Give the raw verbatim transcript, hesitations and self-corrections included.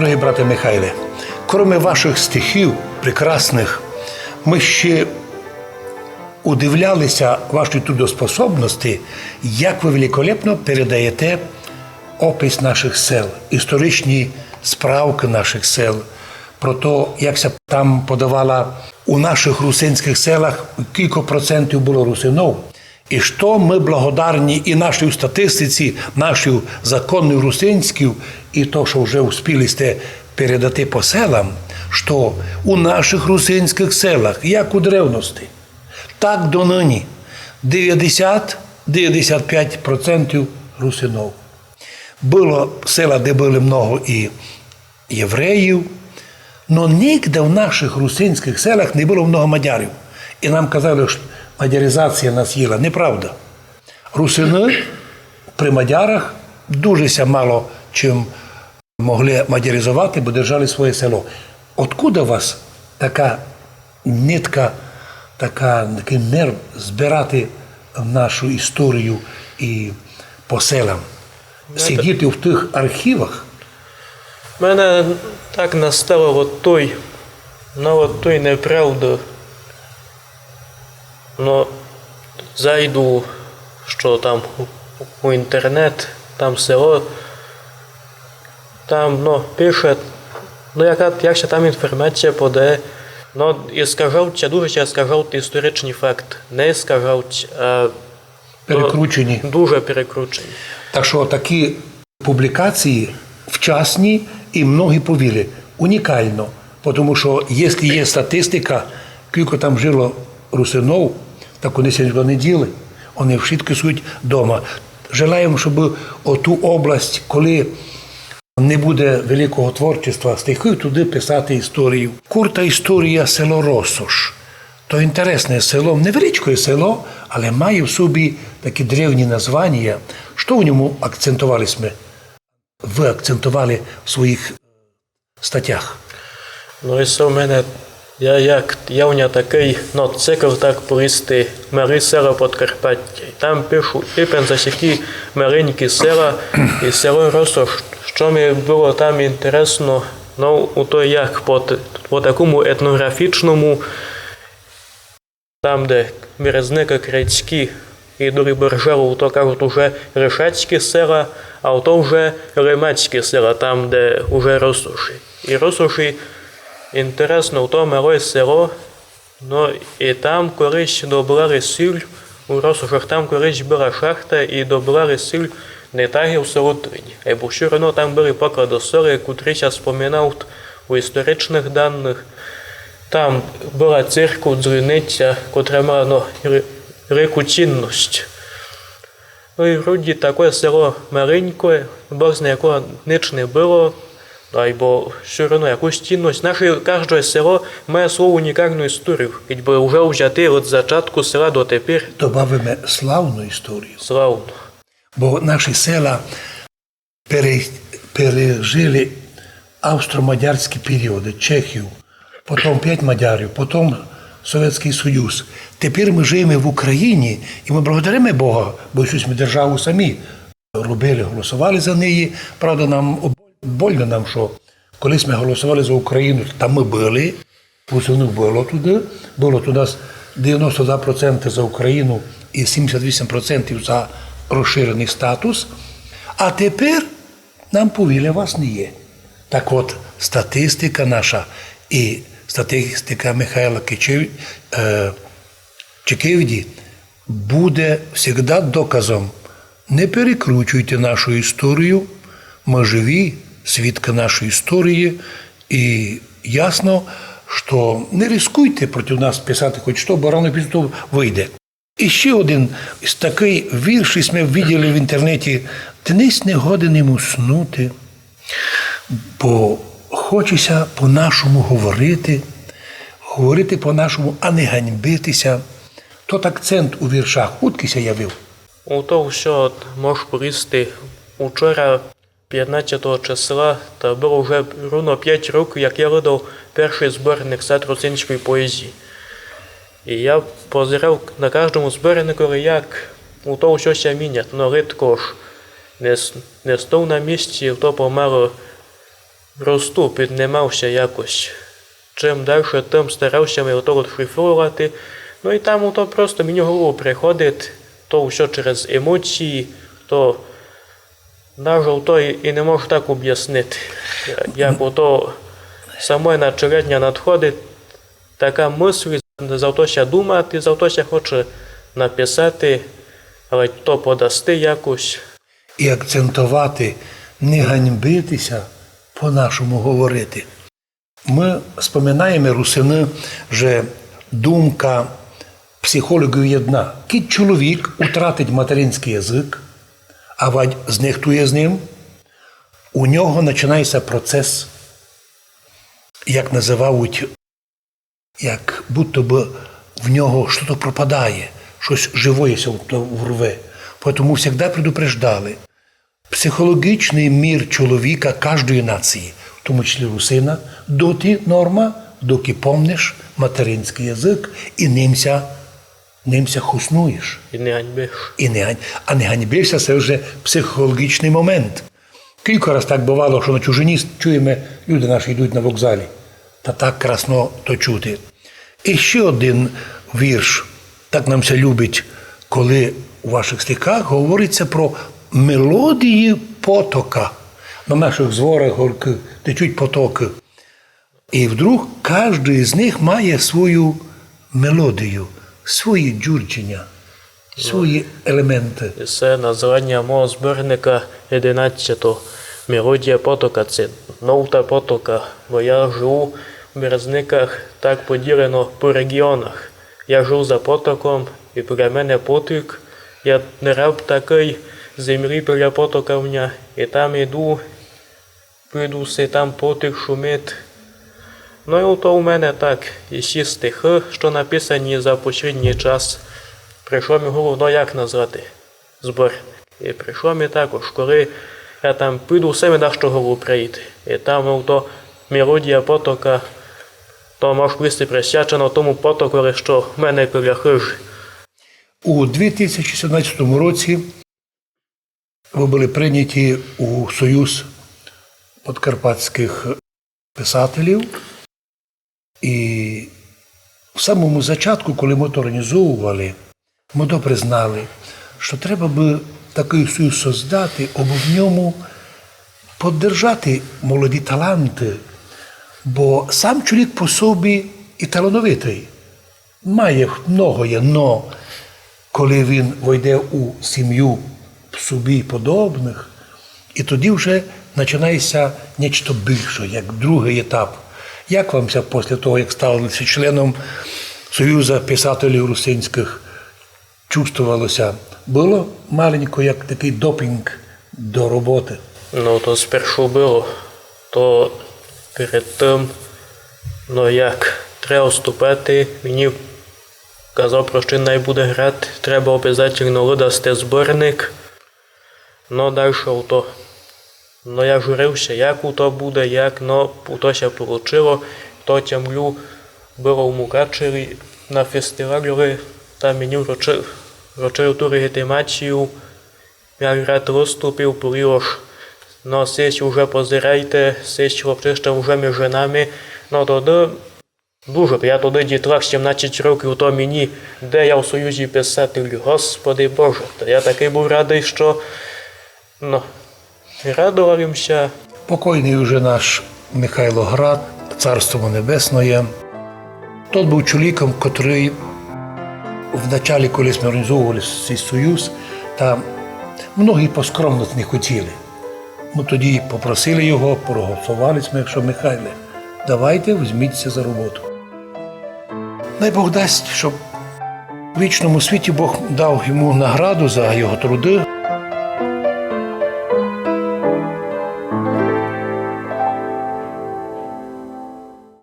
Дорогый брате Михайле, кроме вашых стихів прекрасных, мы ще удивляли ся вашій трудоспособности, як вы великолепно передаєте опис нашых сел, історичні справкы нашых сел, про то, як ся там подавала у нашых русинськых селах, кілько процентів было русинов. І што мы благодарні і нашій статистиці, нашій законній русинській, і то, што вже успіли сте передати по селам, што у нашых русинськых селах, як у древности, так доныні, девятдесят, девятдесят пять процентів русинов. Было села, де было много і євреїв, но нигде в нашых русинськых селах не было много мадярів. І нам казали, што мадяризація нас їла. Неправда. Русины при мадярах дуже ся мало чим могли мадяризовати, бо держали своє село. Откуда у вас така нитка, така, такый нерв збирати нашу історію і по селам? Сидіти в тых архівах? Мене так настало от той, ну, от той неправды. Ну, зайду, што там у, у інтернет, там село, там, ну, пише, ну, яка, як ся там інформація подає, ну, і скажуть ся, дуже ся скажуть історичні факты. Не скажуть, а, ну, перекручені. Дуже перекручені. Так што такі публікації вчасні і многі повіли. Унікално, тому што, якщо є статистика, кілько там жило русинов, так они ся нікуды не діли. Они вшыткі суть дома. Желаєме, щоб оту область, коли не буде великого творчества стихів, туды писати історію. Курта історія село Росош. То інтересне село, невеличке село, але має в собі такі древні названія. Што в ньому акцентовали сьме? Вы акцентовали в своїх статях? Ну, і се в мене, я як, я у ня такый, ну, цикл, так повісти, малі села Подкарпатя. І там пишу ипен за сякі маленькі села, і село Росош, што ми было там інтересно, ну, у то як по, по такому етнографічному, там, де Березникы, Крицькі і Доріборжелов, то кажуть уже ришацькі села, а то вже римацькі села, там, де уже Росоші. І Росоші інтересно, то мале село, но і там колись добывали сіль, у Росошах там колись была шахта і добывали сіль не так, як у Солотвині. Айбо всьо равно там были поклады соли, котрі ся споминають у історичных даных. Там была церков, дзвіниця, котра мала, ну, ре-, реку цінность. Ну і вроді таке село маленьке, бог зна якого нич не было, айбо всьо равно якусь цінность. Наше кажде село має свою унікалну історію, кідь бы уже взяти од зачатку села дотепер. Добавиме славну історію. Славну. Бо наші села пере-, пережили австро-мадярські періоды, чехів, потом опять мадярів, потом Совєтськый Союз. Тепер мы жиєме в Україні, і мы благодариме Бога, бо сю сьме державу самі робили, голосовали за неї. Правда, нам об-, больно нам, што коли сьме голосовали за Україну, то там мы были, Русинув было туды, было ту нас девяносто два проценты за Україну і сімдесят вісім процентів за розширеный статус. А тепер нам повіли, вас не є. Так от, статистика наша і статистика Михайла Кичев-, е, Чикивіді буде всегда доказом. Не перекручуйте нашу історію, мы живі свідкы нашої історії, і ясно, што не рискуйте проти нас писати хоч што, бо рано пізно то выйде. І ще один такый вірш, што сьме виділи в інтернеті: «Днесь не годен им уснути, бо хоче ся по-нашому говорити, говорити по-нашому, а не ганьбити ся». Тот акцент у віршах удкы ся явив? У то всьо, от, мож повісти, учора, пятнадцятого числа, та было вже рівно пять років, як я выдав першый зборник «Сад русинської поезії». І я позирав на каждому зборникови, як у то всьо ся мінять, но рідко ж не с-, не став на місці, то помалу росту, піднімав ся якось. Чим дальше, тым старав ся ми ото отшифрововати. Ну і там ото просто мені в голову приходить, то всьо через емоції, то даже ото і, і не можу так обяснити. Як ото самоє начеред ня надходить, така мысль, за то ся думати, за то ся хоче написати, але то подасти якось. І акцентовати, не ганьбити ся по-нашому говорити. Мы споминаєме, русины, же думка психологів єдна. Кідь чоловік утратить материнськый язык, авадь знехтує з ним, у нього начинає ся процес, як называють, як будто бы в нього што-то пропадає, штось живоє ся в-, в-, рве. Поетому всегда предупреждали. Психологічный мір чоловіка каждої нації, в тому числі русина, доти норма, доки помниш материнськый язык і ним ся, ним ся хоснуєш. І не ганьбиш. І не гань-, а не ганьбиш ся, се вже психологічный момент. Кілько раз так бывало, што на чужині чуєме, люди наші йдуть на вокзалі. Та так красно то чути. І ще один вірш. Так нам ся любить, коли у вашых стихах говорить ся про мелодії потока. На нашых зворах горькых течуть потокы. І вдруг каждый з них має свою мелодію, свої дзюрченя, свої елементы. І се названя мого зборника єдинадцятого. Мелодія потока, се нота потока, бо я живу в Березниках, так поділено по реґіонах. Я жив за потоком, і біля мене потік, я не раб такый, землі біля потока в ня, і там іду, піду си, там потік шумить. Ну і ото у мене так, і сі стихы, што написані за послідній час. Прийшло ми в голову, ну як назвати зборник. І прийшло ми також, коли я там піду, все ми дашто в голову прийде. І там ото мелодія потока, то мож быти присвячено тому потокови, што в мене біля хыжі. У дві тисячі сімнадцятому році вы были прийняті у Союз подкарпатськых писателів. І в самому зачатку, коли мы то організовували, мы добре знали, што треба бы такый союз создати, абы в ньому поддержати молоді таланты, бо сам чоловік по собі і талановитый. Має многоє, но коли він войде у сім'ю собі подобных, і тоді вже начинає ся нечто більше, як другый етап. Як вам ся після того, як стали ся членом Союза писателів русинськых, чувствовало ся? Было маленько як такый допінґ до роботы? Ну, то спершу было. То перед тым, ну як, треба вступати, мені казав, про што най буде грати, треба обязательно выдасти зборник. Но дальше ото. Но я журив ся, як ото буде, як, но ото ся получило. То тямлю, было в Мукачеві на фестивалі, там мені вручи-, вручили ту леґітимацію. Я рад выступив, повіло, но сись уже позирайте, сись хлопчище уже межи нами. Но тогды дуже, я тогды дітлах, сімнадцять років, то мені, де я в Союзі писателів, Господи Боже, та я такый быв радый, што, но, радовав им ся. Покойный уже наш Михайло Град, царство му небесноє, тот быв чоловіком, котрый в началі, коли сьме організовували сей союз, та многі по скромности не хотіли. Мы тоді попросили його, проголосовали сьме, што: Михайле, давайте, возьміть ся за роботу. Най Бог дасть, щоб в вічному світі Бог дав йому награду за його труды.